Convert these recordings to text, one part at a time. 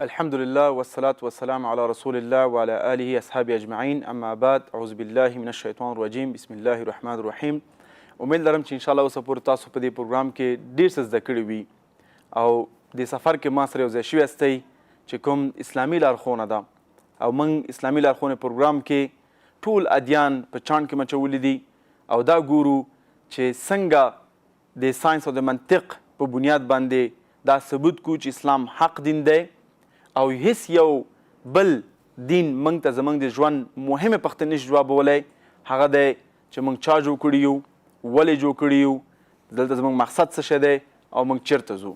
الحمد لله والصلاة والسلام على رسول الله وعلى آله اصحابه اجمعين اما بعد، اعوذ بالله من الشیطان الرجیم، بسم الله الرحمن الرحیم. امید لرم چې ان شاء الله اوسه پورې تاسو په دې پروګرام کې ډیر څه زده کړي وي او دې سفر کې ما سره یو ځای شوي یاستئ چې کوم اسلامي لارښونه ده، او موږ اسلامي لارښونې پروګرام کې ټول ادیان په چاڼ کې مچولي دي او دا ګورو چې څنګه د ساينس او د منطق په بنیاد باندې دا ثبوت کو چې اسلام حق دین دی او هیڅ یو بل دین موږ ته زموږ د ژوند مهمې پوښتنې نشي جوابولی. هغه دی چې موږ چا جوړ کړي یو، ولې جوړ کړي یو، دلته زموږ مقصد څه شی دی او موږ چیرته ځو.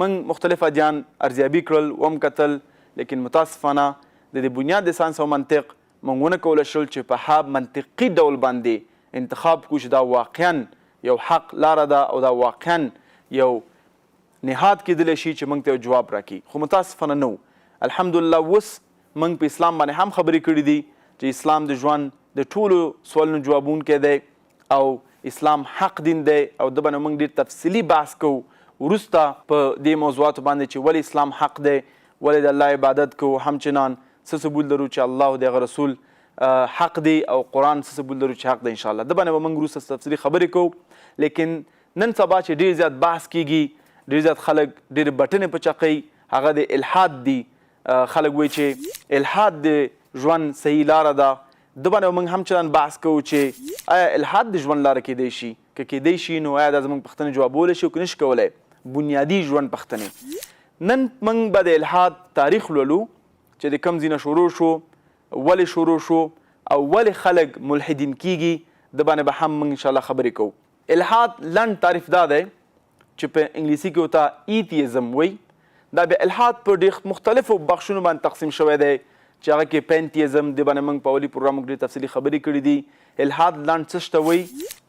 موږ مختلف ادیان ارزیابي کړل، وم کتل، لیکن متاسفانه د دې بنیاد د ساينس او منطق موږ ونه کولی شول چې په ها منطقي ډول باندې انتخاب کړو چې دا واقعا یو حق لاره ده او دا واقعا یو نهاد کېدلی شي چې موږ ته یو جواب راکړي، خو متاسفانه نه وو. الحمدلله اوس موږ په اسلام باندې هم خبرې کړې دي چې اسلام د ژوند د ټولو سوالونو جوابونکی دی او اسلام حق دین دی، او ده باندې موږ ډېر تفصیلي بحث کوو وروسته په دې موضوعاتو باندې چې ولې اسلام حق دی، ولې د الله عبادت کوو، همچنان څه ثبوت لرو چې الله او د هغه رسول حق دی او قرآن څه ثبوت لرو چې حق دی. ان شاء الله ده باندې به موږ وروسته تفصیلي خبرې کوو. لیکن نن سبا چې ډېر زیات بحث کیږي، ډېر زیات خلک ډېرې بټنې په چقوي، هغه د الحاد دي. خلک وایي چې الحاد د ژوند صحیح لاره ده. ده باندې به موږ همچنان بحث کوو چې آیا الحاد د ژوند لاره کېدای شي؟ که کېدای شي نو آیا دا زموږ پوښتنې جوابولی شي او که نشي کولی؟ بنیادي ژوند پوښتنې. نن موږ به د الحاد تاریخ لولو چې د کوم ځای نه شروع شو، ولې شروع شو او ولې خلک ملحدین کیږي، ده باندې به هم موږ ان شاء الله خبرې کوو. الحاد لنډ تعریف دا دی چې په انګلیسي کې ورته ایتیزم وایي. دا بیا الحاد په ډېر مختلفو بخشونو باندې تقسیم شوی دی چې هغه کې پینتیزم دی باندې موږ په اولي پروګرامو کې ډېر تفصیلي خبرې کړې دي. الحاد لنډ څه شته وایي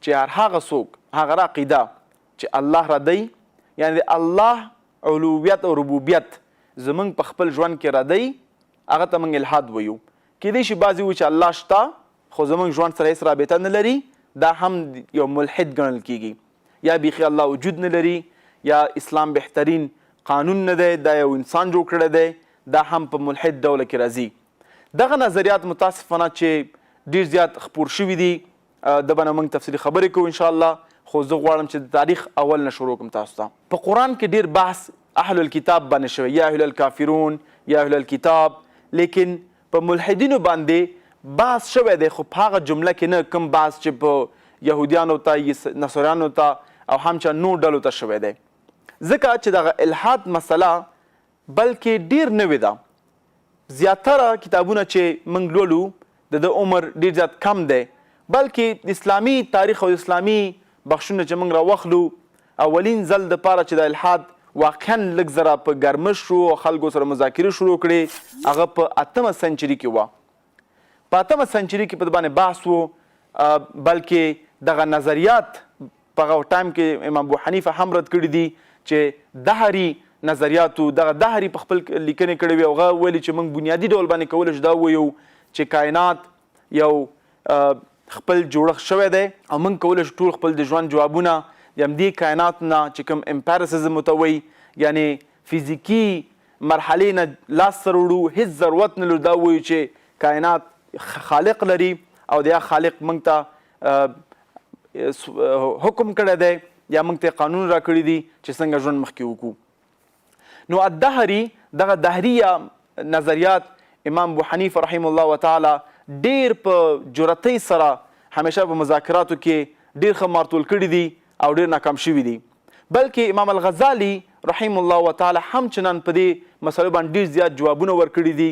چې هر هغه څوک هغه عقیده چې الله ردوي، یعنې د الله علویت او ربوبیت زموږ په خپل ژوند کې ردوي، هغه ته موږ الحاد وایو. کېدای شي بعضې وایي چې الله شته خو زموږ ژوند سره هېڅ رابطه نه لري، دا هم یو ملحد ګڼل کېږي. یا بیخي الله وجود نه لري، یا اسلام بهترین قانون نه دی، دا یو انسان جوړ کړی دی، دا هم په ملحد ډوله کې راځي. دغه نظریات متاسفانه چې ډېر زیات خپور شوي دي، ده باندې موږ تفصیلي خبرې کوو ان شاء الله. خو زه غواړم چې د تاریخ اول نه شروع کړم تاسو ته. په قرآن کې ډېر بحث اهل الکتاب باندې شوی، یا اهل الکافرون، یا اهل الکتاب، لیکن په ملحدینو باندې بحث شوی دی خو په هغه جمله کې نه کوم بحث چې په یهودیانو ته، نصریانو ته او همچا نور ډلو ته شوی دی، ځکه چې دغه الحاد مسله بلکې ډېر نوې ده. زیاتره کتابونه چې موږ لولو د ده عمر ډېر زیات کم دی، بلکې د اسلامي تاریخ او اسلامي بخشونه چې موږ راوخلو اولین ځل دپاره چې د الحاد واقعا لږ ذره په ګرمش شو او خلکو سره مذاکرې شروع کړې، هغه په اتمه سنچري کې وه. په اتمه سنچري کې په ده باندې بحث و، بلکې دغه نظریات په هغه ټایم کې امام ابو حنیفه هم رد کړي دي چې دهري نظریاتو، دغه دهري په خپل لیکنې کړې وې او هغه ویلي چې موږ بنیادي ډول باندې کولی شو دا ووایو چې کائنات یو خپل جوړښت شوی دی او موږ کولی شو ټول خپل د ژوند جوابونه د همدې کائنات نه چې کوم امپیریسزم ورته وایي، یعنې فزیکي مرحلې نه لاس ته راوړو، هیڅ ضرورت نه لرو دا ووایو چې کائنات خالق لري او د هغه خالق موږ ته حکم کړی دی یا موږ ته قانون راکړي دي چې څنګه ژوند مخکې وکړو. نو الدهري دغه دهریه نظریات امام ابو حنیفه رحمه الله وتعالی ډیر په جرأتۍ سره همیشه په مذاکراتو کې ډیر ښه مارتول کړي دي او ډیر ناکام شوي دي. بلکې امام الغزالي رحمه الله وتعالی هم چنان په دې مسئلو باندې ډیر زیات جوابونه ورکړي دي،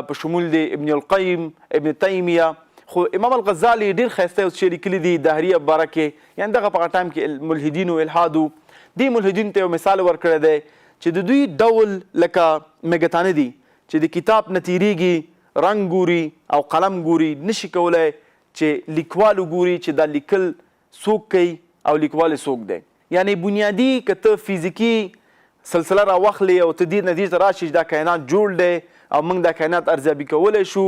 په شمول د ابن القیم، ابن تیمیه. خو امام الغزالي ډیر ښایسته یو څه لیکلي دي دهریه باره کې، یعنې دغه په هغه ټایم کې ملحدینو الحادو دې ملحدینو ته یو مثال ورکړی دی چې د دوی ډول لکه مګتانه دي چې د کتاب نه تیریږي، رنګ ګوري او قلم ګوري، نشي کولای چې لیکوال وګوري چې دا لیکل څوک کوي او لیکوال یې څوک دی. یعنې بنیادي که ته فزیکي سلسله راواخلې او ته دې نتیجې ته راشې چې دا کائنات جوړ دی او موږ دا کائنات ارزیابي کولی شو،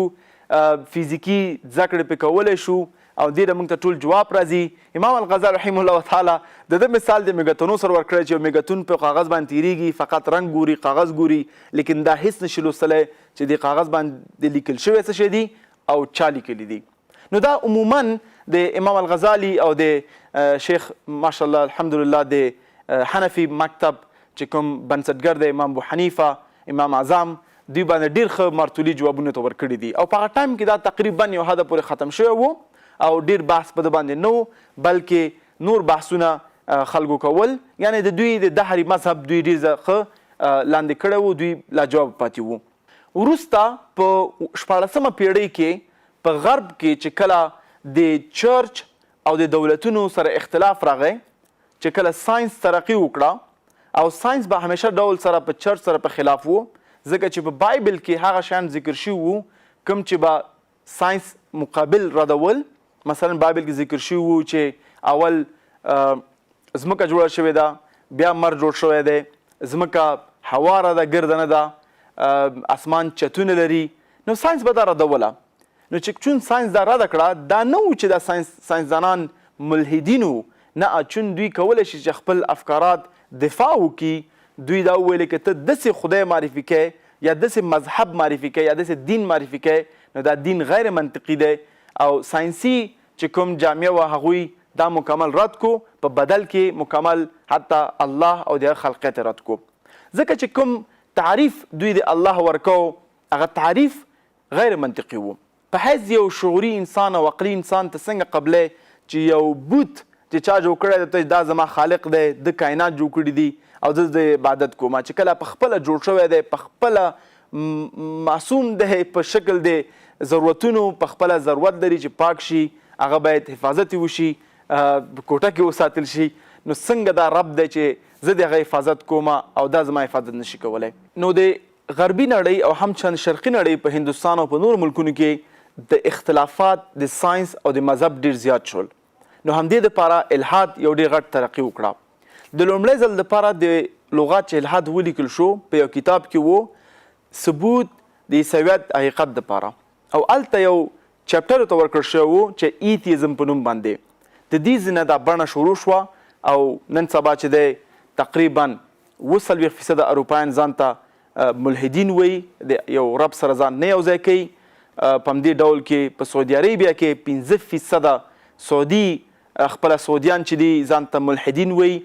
فزیکي زده کړې پرې کولی شو او دې نه موږ ته ټول جواب راځي. امام الغزالي رحمه الله تعالی د ده مثال د میګتونو سره ورکړی چې یو میګتون په کاغذ باندې تیریږي، فقط رنګ ګوري، کاغذ ګوري، لیکن دا هیڅ نشي لوستلی چې دې کاغذ باندې لیکل شوی څه شی دي او چا لیکلي دي. نو دا عموما د امام الغزالي او د شیخ ماشاءالله الحمدلله د حنفي مکتب چې کوم بنسټګر دی امام ابو حنیفه، امام اعظم، دوی باندې ډیر ښه مرتولي جوابونه ته ورکړي دي. او په هغه ټایم کې دا تقریبا یو حده پورې ختم شوی وو او ډیر بحث په ده باندې نه وو، بلکې نور بحثونه خلکو کول، یعنې د دوی د دهري مذهب دوی ډیر ښه لاندې کړی وو، دوی لاجواب پاتې وو. وروسته په 16مه پیړۍ کې په غرب کې چې کله د چرچ او د دولتونو سره اختلاف راغی، چې کله ساینس ترقي وکړه، او ساینس به همیشه ډول سره په چرچ سره په خلاف وو، ځکه چې په بایبل کې هغه شیان ذکر شوي وو کوم چې به ساینس مقابل ردول. مثلا بایبل کې ذکر شوي وو چې اول ځمکه جوړه شوې ده، بیا مر جوړ شوی دی، ځمکه هواره ده ګرده نه ده، اسمان چتونه لري. نو ساینس به دا ردوله. نو چې چون ساینس دا رد کړه، دا نه و چې دا ساینسدانان ملحدین وو، نه، چون دوی کولی شي چې خپل افکارات دفاع وکړي. دوی دا وویل که ته داسې خدای معرفي کوې یا داسې مذهب معرفي کوې یا داسې دین معرفي کوې، نو دا دین غیر منطقي دی. او ساینسي چې کوم جامعه وه هغوی دا مکمل رد کو، په بدل کې مکمل حتی الله او د هغه خلقیت رد کو، ځکه چې کوم تعریف دوی د الله ورکو هغه تعریف غیر منطقي وو. په حیث یو شعوري انسان او عقلي انسان ته څنګه قبلې چې یو بت چې چا جوړ کړی دی ته دا زما خالق دی، د کائنات جوړ کړي دي او زه د عبادت کوم، چې کله په خپله جوړ شوی دی، په خپله معصوم دی، په شکل دی ضرورتونو په خپله ضرورت لري چې پاک شي، هغه باید حفاظت یې وشي، کوټه کې وساتل شي، نو څنګه دا رب دی چې زه د هغه حفاظت کوم او دا زما حفاظت نشي کولی؟ نو د غربي نړۍ او همچنان شرقي نړۍ په هندوستان او په نورو ملکونو کې د اختلافات د ساینس او د مذهب ډیر زیات شول. نو همدې دپاره الحاد یو ډیر غټ ترقي وکړه. د لومړی ځل دپاره د لغات چې الحاد ولیکل شو په یو کتاب کې وو، ثبوت د عیسویت حقیقت دپاره، او هلته یو چپټر ته ورکړل شوی وو چې ایتیزم په نوم باندې. د دې ځینه دا بڼه شروع شوه او نن سبا چې دی تقریبا 47% اروپایان ځان ته ملحدین وایي، د یو رب سره ځان نه یو ځای کوي. په همدې ډول کې په سعودي عربیا کې 5% سعودي خپله سعودیان چې دي ځان ته ملحدین وایي،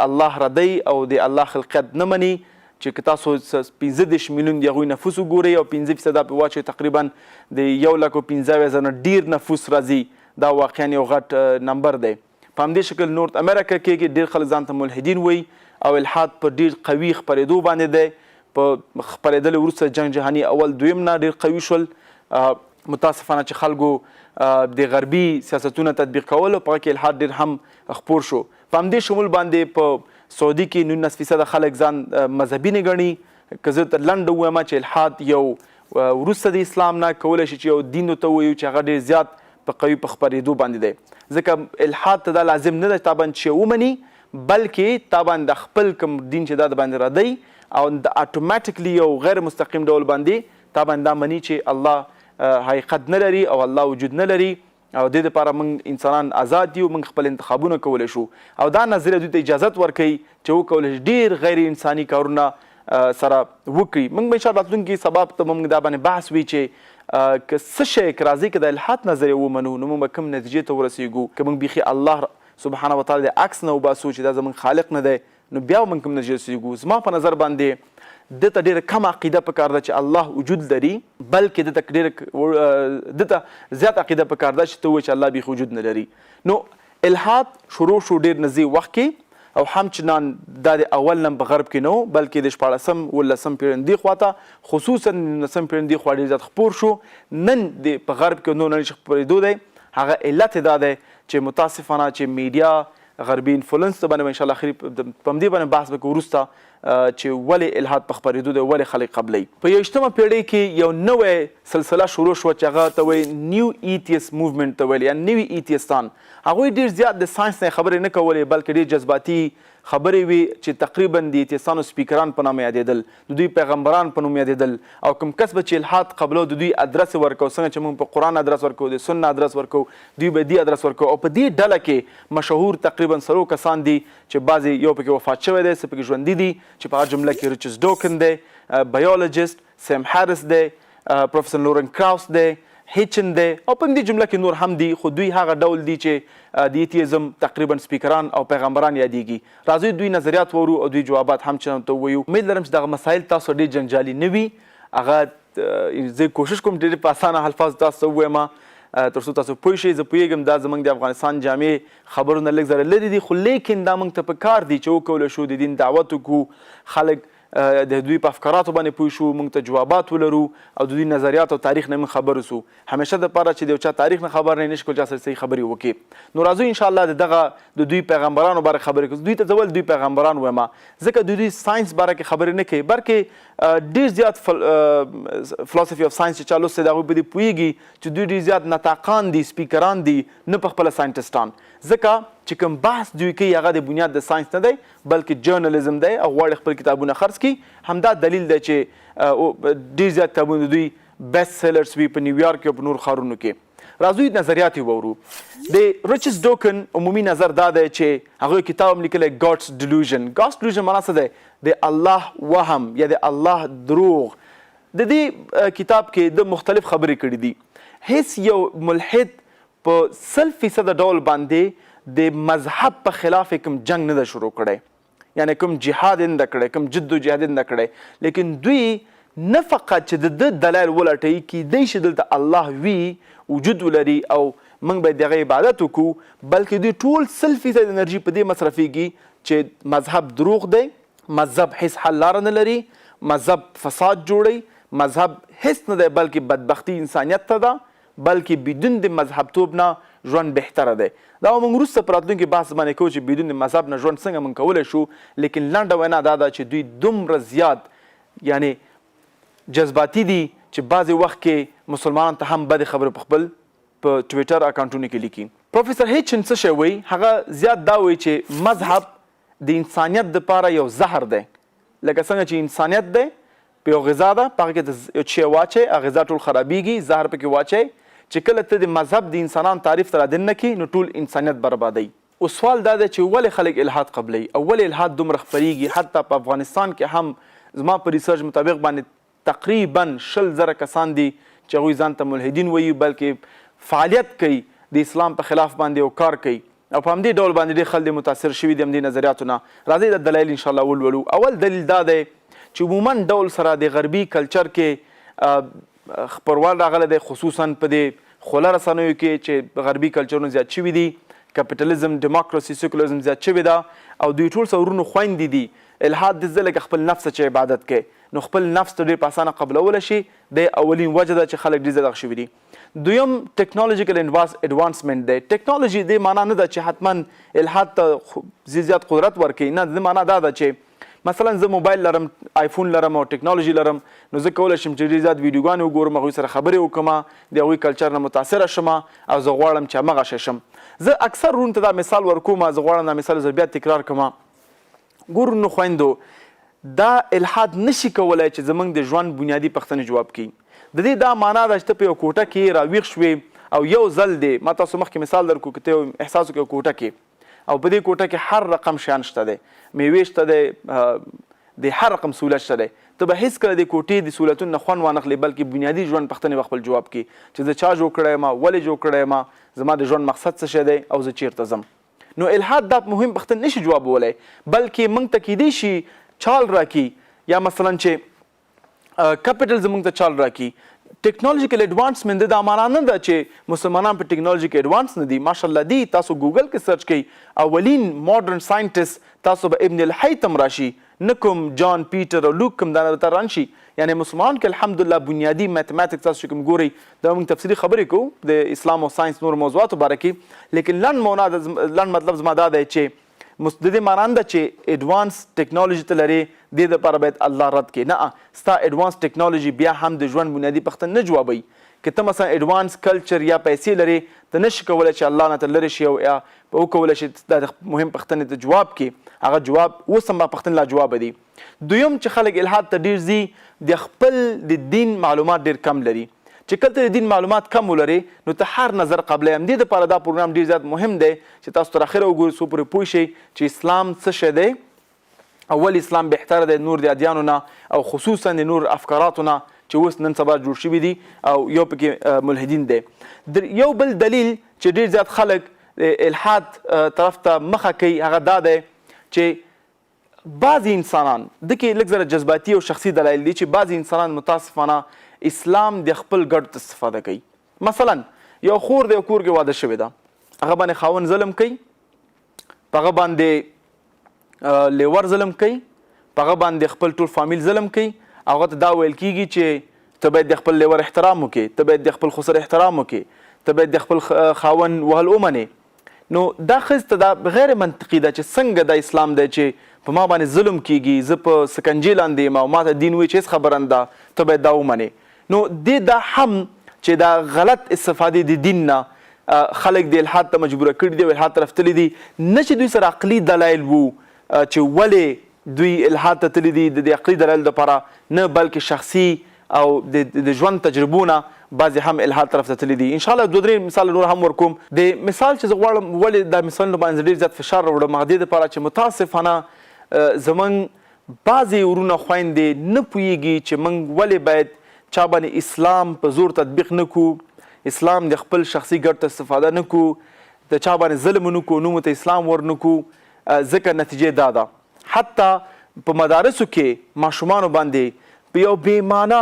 الله ردی او د الله خلقیت نه مني. چې که تاسو 35 میلیون د هغوی نفوس وګورئ او 5% پرې واچوئ، تقریبا د 1,75,000 ډېر نفوس راځي. دا واقعا یو غټ نمبر دی. په همدې شکل نورت امریکا کې ډېر خلک ځان ته ملحدین وایي او الحاد په ډېر قوي خپرېدو باندې دی. په خپرېدلو وروسته جنګ جهاني اول دویم نه ډېر قوي شول. متاسفانه چې خلکو د غربي سیاستونه تطبیق کول او په هغه کې الحاد ډېر هم خپور شو. په همدې شمول باندې په سعودي کې 19% خلک ځان مذهبي نه ګڼي. که زه ته لنډه ووایم چې الحاد یو وروسته د اسلام نه کولی شي چې یو دین ورته ووایو چې هغه ډېر زیات په قوي په خپرېدو باندې دی، ځکه الحاد ته دا لازم نه ده چې تا باندې شی ومني، بلکې تا باندې خپل کوم دین چې دا د باندې ردی او د اتوماتیکلی یو غیر مستقیم ډول باندې تا باندې دا مني چې الله حقیقت نه لري او الله وجود نه لري، او دې لپاره موږ انسانان آزاد یو، موږ خپل انتخابونه کولی شو، او دا نظریه دوی ته اجازت ورکوي چې وکولی شي ډېر غیر انساني کارونه سره وکړي. موږ به انشاءالله راتلونکي سبا ته موږ دا باندې بحث وي چې که څه شی که راځي که د الحاد نظریه ومنو نو موږ به کوم نتیجې ته ورسیږو، که موږ بیخي الله سبحانه وتعالی د عکس نه وباسو چې دا زموږ خالق نه دی نو بیا موږ کوم نتیجې رسیږو. زما په نظر باندې ده ته ډېره کمه عقیده پکار ده چې الله وجود لري، بلکې ده ته ډېره ده ته زیات عقیده پکار ده چې ته ووایې چې الله بیخي وجود نه لري. نو الحاد شروع شو ډېر نږدې وخت کې، او همچنان دا د اول نه په غرب کې نه و، بلکې د 16م 17م پېړۍ دې خوا ته، خصوصا د 19م پېړۍ دې خوا ډېر زیات خپور شو. نن د په غرب کې نور نړۍ چې خپرېدو دی هغه علت یې دا دی چې متاسفانه چې میډیا غربي انفلونس ته باندې به انشاءالله اخري په همدې باندې بحث به کوو وروسته چې ولې الحاد په خپرېدو دی، ولې خلک قبلوي. په 21مه پېړۍ کې یو نوې سلسله شروع شوه چې هغه ته وایي نیو ایتیست موومنټ ته ویل، یا نوي ایتیستان. هغوی ډېر زیات د ساینس نه خبرې نه کولې، بلکې ډېر جذباتي خبرې وې چې تقریبا د ایتیستانو سپیکران په نامه یادېدل، د دوی پیغمبران په نوم یادېدل او کوم کس به چې الحاد قبلو د دوی ادرس یې ورکاو، څنګه چې موږ په قرآن ادرس ورکوو، د سنة ادرس ورکوو، دوی به دې ادرس ورکاو او په دې ډله کې مشهور تقریبا څلور کسان دي چې بعضې یو پکې وفات شوی دی، څه پکې ژوندي دي چې په هغه جمله کې ریچارډ ډوکن دی، بیولوجست، سیم هاریس دی، پروفیسور لورن کراوس دی، هیچن دی او په همدې جمله کې نور هم دي، خو دوی هغه ډول دي چې د ایتیزم تقریبا سپیکران او پیغمبران یادیږي. راځئ دوی نظریات واورو او دوی جوابات هم چې ته ووایو. امید لرم چې دغه مسایل تاسو ډېر جنجالي نه وي، هغه زه کوشش کوم ډېر په اسانه الفاظو تاسو ته ووایم تر څو تاسو پوه شئ. زه پوهېږم دا زموږ د افغانستان جامع خبرونه لږ ذره لرې دي، خو لیکن دا موږ ته په کار دي چې وکولی شو د دین دعوت وکړو، خلک د دوی په افکاراتو باندې پوه شو، موږ ته جوابات ولرو او د دوی نظریات او تاریخ نه موږ خبر اوسو. همیشه دپاره چې د یو چا تاریخ نه خبر نه یې، نشي کول چا سره صحیح خبرې وکړي. نو راځو ان شاء الله د دغه د دوی پیغمبرانو باره خبرې کوو. دوی ته زه ولې دوی پیغمبران وایم؟ ځکه د دوی ساینس باره کې خبرې نه کوي، بلکې ډېر زیات فلسفي اف ساینس چې چا لوستی دی هغوی په دې پوهېږي چې دوی ډېر زیات نطاقان دي، سپیکران دي، نه په خپله ساینټسټان. ځکه چې کوم بحث دوی کوي هغه د بنیاد د ساینس نه دی، بلکې جرنلزم دی او غواړي خپل کتابونه خرڅ کړي. همدا دلیل دی چې ډېر زیات کتابونه د دوی بیسټ سیلرز وي په نیویارک کې او په نورو ښارونو کې. راځو نظریات یې واورو. د ریچارډ ډوکن عمومي نظر دا دی چې هغه یو کتاب هم لیکلی، ګاډس ډیلوژن. ګاډس ډیلوژن معنا څه دی؟ د الله وهم یا د الله دروغ. د دې کتاب کې ده مختلف خبرې کړې دي. هیڅ یو ملحد په 100% ډول باندې د مذهب په خلاف یې کوم جنګ نه دی شروع کړی، یعنی کوم جهاد یې نه دی کړی، کوم جد و جهاد یې نه دی کړی، لیکن دوی نه فقط چې د ده دلایل ولټوي، کیدای شي دلته الله وي، وجود ولري او موږ باید د هغه عبادت وکړو، بلکې دوی ټول 100% انرژي په دې مصرفیږي چې مذهب دروغ دی، مذهب هیڅ حل لاره نه لري، مذهب فساد جوړوي، مذهب هیڅ نه دی بلکې بدبختي انسانیت ته ده، بلکې بدون د مذهبتوب نه ژوند بهتره دی. دا به موږ وروسته په راتلونکي بحث باندې کوو چې بدون د مذهب نه ژوند څنګه موږ کولی شو، لیکن لنډه وینا دا ده چې دوی دومره زیات یعنی جذباتي دي چې بعضې وخت کې مسلمانان ته هم بدې خبرې په خپل په ټویټر اکاونټونو کې لیکي. پروفیسر هیچن څه شی وایي؟ هغه زیات دا وایي چې مذهب د انسانیت دپاره یو زهر دی، لکه څنګه چې انسانیت دی په یو غذا ده، په هغه کې ته یو شی واچوې هغه غذا ټول خرابیږي، زهر پکې واچوې، چې کله ته د مذهب د انسانانو تعریف ته رادننه کړې نو ټول انسانیت بربادوي. اوس سوال دا دی چې ولې خلک الحاد قبلوي او ولې الحاد دومره خپریږي؟ حتی په افغانستان کې هم زما په ریسرچ مطابق باندې تقریبا 20,000 کسان دي چې هغوی ځان ته ملحدین وایي، بلکې فعالیت کوي د اسلام په خلاف باندې او کار کوي او په همدې ډول باندې ډېر خلک متاثر شوي دي همدې نظریاتو نه. راځئ دا دلایل ان شاء الله ولولو. اول دلیل دا دی چې عموما ډول سره د غربي کلچر کې خپروال راغلی دی، خصوصا په دې خوله رسنیو کې چې غربي کلچرونه زیات شوي دي، کپیټلیزم، ډیموکراسي، سیکولرزم زیات شوی ده او دوی ټول سره ورونو خویندې دي. الحاد دې ځه لکه خپل نفس ته چې عبادت کوي نو خپل نفس ته ډېر په اسانه قبلولی شي. دی اولین وجه ده چې خلک ډېر زیات دغه شوي دي. دویم ټکنالوژیکل اډوانسمنټ دی. ټکنالوژي دې معنا نه ده چې حتما الحاد ته زیات قدرت ورکوي، نه، د دې معنا دا ده چې مثلا زه موبایل لرم، آیفون لرم او ټکنالوژي لرم، نو زه کولی شم چې ډېر زیات ویډیوګانې وګورم، هغوی سره خبرې وکړم، د هغوی کلچر نه متاثره شم او زه غواړم چې همغه شی شم. زه اکثر ورونو ته دا مثال ورکوم، زه غواړم دا مثال زه بیا تکرار کړم. ګورو نو خویندو، دا الحاد نشي کولای چې زمونږ د ژوند بنیادي پوښتنې جواب کړي. د دې دا معنا ده چې ته په یو کوټه کې راویښ شوې او یو ځل دې، ما تاسو مخکې مثال درکړو، که ته یو احساس وکړې یو کوټه کې او په دې کوټه کې هر رقم شیان شته دی، میوې شته دی، د هر رقم سهولت شته دی، ته به هیڅکله د کوټې د سهولتونو نه خوند وانخلې، بلکې بنیادي ژوند پوښتنې به خپل جواب کړي چې زه چا جوړ کړی یم، ولې جوړ کړی یم، زما د ژوند مقصد څه شی دی او زه چیرته ځم. نو الحاد دا مهم پوښتنې نشي جوابولی، بلکې موږ ته کیدای شي چال راکړي، یا مثلا چې کپیټل زموږ ته چال راکړي. ټکنالوژیکل اډوانسمنت دا معنا نه ده چې مسلمانان په ټکنالوژي کې اډوانس نه دي، ماشاءالله دي. تاسو ګوګل کې سرچ کړئ اولین ماډرن ساينټست تاسو به ابن الهیثم راشي، نه کوم جان پیټر او لوک کوم دا نه ته رانشي. یعنی مسلمان کې الحمدلله بنیادي میتھمیټکس تاسو چې کوم ګورئ، دا موږ تفصیلي خبرې کوو د اسلام او ساينس نور موضوعاتو باره کې، لیکن لنډ معنا لنډ مطلب زما دا دی چې د دې معنا نه ده چې اډوانس ټکنالوژي ته لرې دې لپاره باید الله رد کړې، نه، ستا اډوانس ټکنالوژي بیا هم د ژوند بنیادي پوښتنه نه جوابوي. که ته مثلا اډوانس کلچر یا پیسې لرې، ته نه شې کولی چې الله نه ته لرې شې او یا وکولی شې دا مهم پوښتنې ته جواب کړې. هغه جواب اوس هم پوښتنې لا جوابه دي. دویم چې خلک الحاد ته ډیر ځي، د خپل د دین معلومات ډیر کم لري. چې کله ته د دین معلومات کم ولرې نو ته هر نظر قبلوې. همدې دپاره دا پروګرام ډیر زیات مهم دی چې تاسو تر اخره وګورئ، څو پورې پوه شئ چې اسلام څه شی دی او ولې اسلام بهتره دی نور د ادیانو نه او خصوصا د نور افکاراتو نه چې اوس نن سبا جوړ شوي دي او یو پکې ملحدین دی. یو بل دلیل چې ډیر زیات خلک الحاد طرف ته مخه کوي هغه دا دی چې بعضې انسانان، ده کې لږ ذره جذباتي او شخصي دلایل دي، چې بعضې انسانان متاسفانه اسلام د خپل ګټو ته استفاده کوي. مثلا یو خور د یو کور کې واده شوې ده، هغه باندې خاوند ظلم کوي، په هغه باندې لیور ظلم کوي، په هغه باندې خپل ټول فامیل ظلم کوي، هغه ته دا ویل کیږي چې ته باید د خپل لیور احترام وکړې، ته باید د خپل خسر احترام وکړې، ته باید د خپل خاوند وهل ومنې. نو دا ښځې ته دا غیر منطقي ده چې څنګه دا اسلام دی چې په ما باندې ظلم کیږي، زه په سکنجې لاندې یم او ما ته دین وایي چې هېڅ خبره نه ده، ته باید دا ومنې. نو دې دا هم چې دا غلط استفادې د دین نه خلک د الحاد ته مجبوره کړي دي او الحاد طرف تللي دي، نه چې دوی سره عقلي دلایل وو چې ولې دوی الحاد ته تللي دي، د دې عقلي دلایلو لپاره نه، بلکې شخصي او د ژوند تجربو نه بعضې هم الحاد طرف ته تللي دي. ان شاء الله دوه درې مثال نور هم ورکوم. د مثال چې زه غواړم ولې دا مثالونو باندې ډېر زیات فشار راوړم، هغه دې لپاره چې متاسفانه زمونږ بعضې ورونه خویندې نه پوهېږي چې موږ ولې باید چا باندې اسلام په زور تطبیق نه کړو، اسلام د خپل شخصي ګټو ته استفاده نه کړو، د چا باندې ظلم ونه کړو، نومو ته اسلام ور نه کړو، ځکه نتیجه دا ده حتی په مدارسو کې ماشومانو باندې په یو بې معنا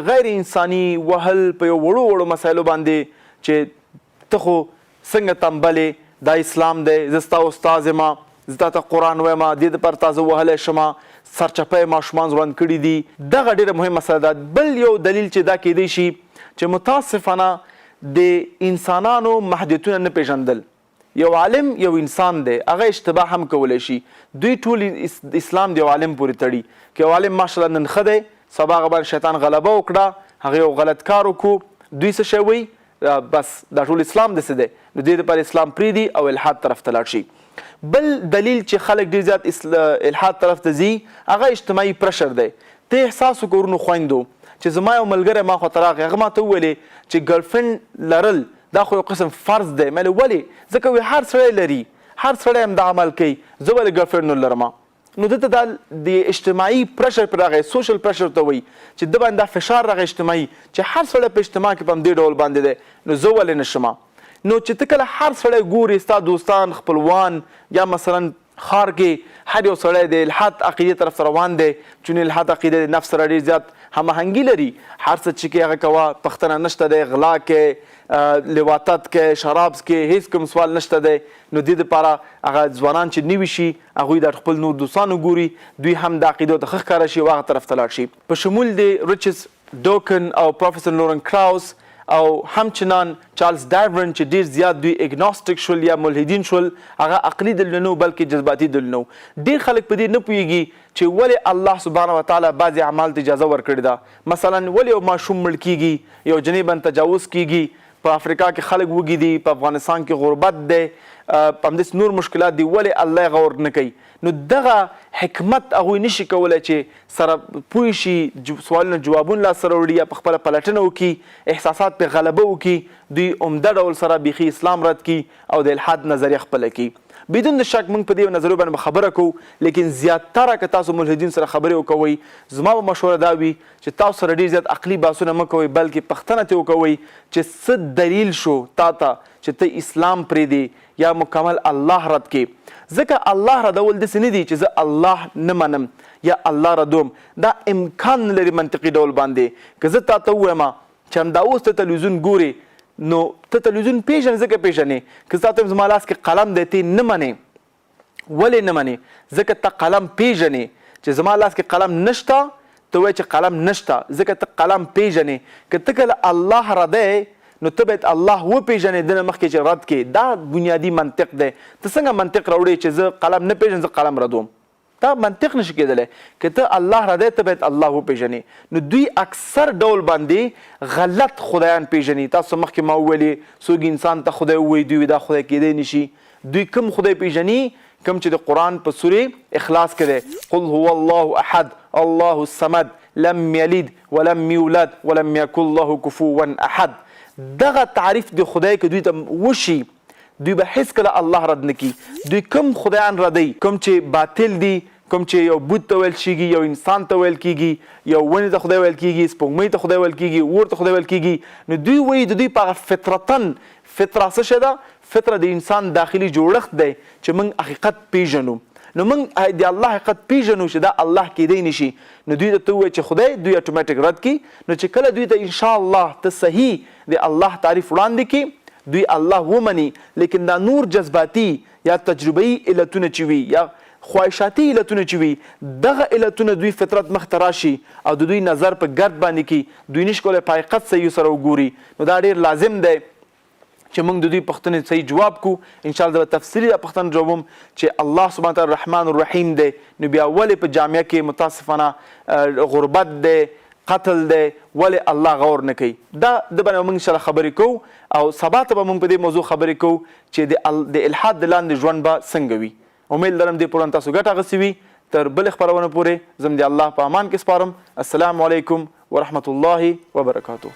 غیر انساني وهل په یو وړو وړو مسایلو باندې چې ته خو څنګه تنبلې، دا اسلام دی، زه ستا استاد یم، زه تا ته قرآن وایم، دې دپاره تا زه وهلی شم، سرچپه یې ماشومان ځوړند کړي دي. دغه ډېره مهمه مسله ده. بل یو دلیل چې دا کېدی شي چې متاسفانه د انسانانو محدودیتونه نه پېژندل. یو عالم یو انسان دی، هغه اشتباه هم کولی شي. دوی ټول اسلام د یو عالم پورې تړي. که یو عالم ماشاءالله نن ښه دی، سبا هغه باندې شیطان غلبه وکړه، هغه یو غلط کار وکړو، دوی څه شی وایي؟ بس دا ټول اسلام داسې دی، نو دې لپاره اسلام پرېږدي او الحاد طرف ته لاړ شي. بل دلیل چې خلک ډېر زیات الحاد طرف ته ځي هغه اجتماعي پرشر دی. ته احساس وکړه ورونو خویندو چې زما یو ملګری ما خواته راغی، هغه ما ته وویلې چې ګرلفرینډ لرل دا خو یو قسم فرض دی. مې ولې؟ ځکه وی هر سړی لري، هر سړی هم دا عمل کوي، زه ولې ګرلفرینډ نه لرم؟ نو ده ته دا د اجتماعي پرشر پر راغی، سوشل پرشر ته وایي، چې ده باندې دا فشار راغی اجتماعي چې هر سړی په اجتماع کې په همدې ډول باندې دی، نو زه ولې نه شم؟ نو چې ته کله هر سړی ګورې، ستا دوستان، خپلوان، یا مثلا ښار کې هر یو سړی د الحاد عقیدې طرف ته روان دی، چون الحاد عقیده د نفس سره ډېر زیات هماهنګي لري، هر څه چې کوې هغه کوه، پوښتنه نشته دی، غلا کوې، لواطت کوې، شراب څکې، هېڅ کوم سوال نشته دی. نو دې دپاره هغه ځوانان چې نوي شي هغوی دا خپل نور دوستان وګوري، دوی هم دا عقیدو ته ښه ښکاره شي او هغه طرف ته لاړ شي. په شمول د رچز ډوکن او پروفیسور لورن کراوس او همچنان چارلز ډارون چې ډیر زیات دوی اګنوستیک شول یا ملحدین شول، هغه عقلي دلیلونه نه وو بلکې جذباتي دلیلونه وو. ډیر خلک په دې نه پوهیږي چې ولې الله سبحانه وتعالی بعضې اعمالو ته اجازه ورکړې ده. مثلا ولې یو ماشوم مړ کیږي، یو جنۍ باندې تجاوز کیږي، په افریقا کې خلک وږي دي، په افغانستان کې غربت دی، همداسې نور مشکلات دي، ولې الله یې غور نه کوي؟ نو دغه حکمت هغوی نشي کولای چې سره پوه شي، سوالونه جوابونه لاس ته راوړي یا په خپله پلټنه وکړي، احساسات پرې غلبه وکړي، دوی عمده ډول سره بیخي اسلام رد کړي او د الحاد نظریه خپله کړي. بدون د شک موږ په دې نظریو باندې به خبره کوو، لیکن زیاتره که تاسو ملحدین سره خبرې وکوئ، زما به مشوره دا وي چې تاسو سره ډیر زیات عقلي بحثونه مه کوئ، بلکې پوښتنه ترې وکوئ چې څه دلیل شو تا ته چې ته اسلام پرېږدې یا مکمل الله رد کړي. ځکه الله ردول داسې نه دي چې زه الله نه منم یا الله ردوم، دا امکان نه لري منطقي ډول باندې. که زه تا ته ووایم چې همدا اوس ته تلویزیون ګورې، نو ته تلویزیون پېژنې ځکه پېژنې. که زه تا ته وایم زما لاس کې قلم دی، ته یې نه منې. ولې نه منې؟ ځکه ته قلم پېژنې. چې زما لاس کې قلم نشته، ته وایې چې قلم نشته، ځکه ته قلم پېژنې. که ته کله الله ردی، نو ته باید الله وپېژنې دنه مخکې چې رد کې. دا بنیادي منطق دی. ته څنګه منطق راوړې چې زه قلم نه پېژنم، زه قلم ردوم؟ دا منطق نشي کېدلی. که ته الله ردی، ته باید الله وپېژنې. نو دوی اکثر ډول باندې غلط خدایان پېژني. تاسو مخکې ما وویلې، څوک انسان ته خدای ووایي، دوی دا خدای کېدی نشي. دوی کوم خدای پېژني؟ کوم چې د قرآن په سورې اخلاص کې دی، قل هو الله احد الله الصمد لم یلد ولم یولد ولم یکن له کفوا احد. دغه تعریف د خدای که دوی ته وشي، دوی به هیڅکله الله رد نه کړي. دوی کوم خدایان ردوي؟ کوم چې باطل دي، کوم چې یو بت ته ویل شيږي، یو انسان ته ویل کیږي، یو ونې ته خدای ویل کیږي، سپوږمۍ ته خدای ویل کیږي، اور ته خدای ویل کیږي. نو دوی وایي د دوی په هغه فطرتن، فطره څه شی ده؟ فطره د انسان داخلي جوړښت دی چې موږ حقیقت پیژنو. نو موږ د الله حقیقت پیژنو چې دا الله کیدی نشي. نو دوی ته ته ووایې چې خدای، دوی اتوماتیک رد کړي. نو چې کله دوی ته ان شاء الله ته صحیح د الله تعریف وړاندې کړي، دوی الله ومني. لیکن دا نور جذباتي یا تجربهيي علتونه چې وي یا خواهشاتي علتونه چې وي، دغه علتونه دوی فطرت مخ ته راشي او د دوی نظر په ګرد باندې کړي، دوی نشي کولای په حقیقت صحیح سره وګوري. نو دا ډیر لازم دی چې موږ د دوی پوښتنې صحیح جواب کو. ان شاء الله زه به تفصیلي دا پوښتنه جوابوم چې الله سبحانه وتعالی رحمان الرحیم دی، نو بیا ولې په جامعه کې متاسفانه غربت دی، قتل دی، ولې الله غور نه کوي؟ دا د باندې موږ ان شاء الله خبرې کوو او سبا ته به موږ په دې موضوع خبرې کوو چې د الحاد د لاندې ژوند به څنګه وي. امید لرم دې پروګرام تاسو ګټه اخیستې وي. تر بلې خپرونې پورې زم د الله په امان کې سپارم. السلام علیکم ورحمت الله وبرکاته.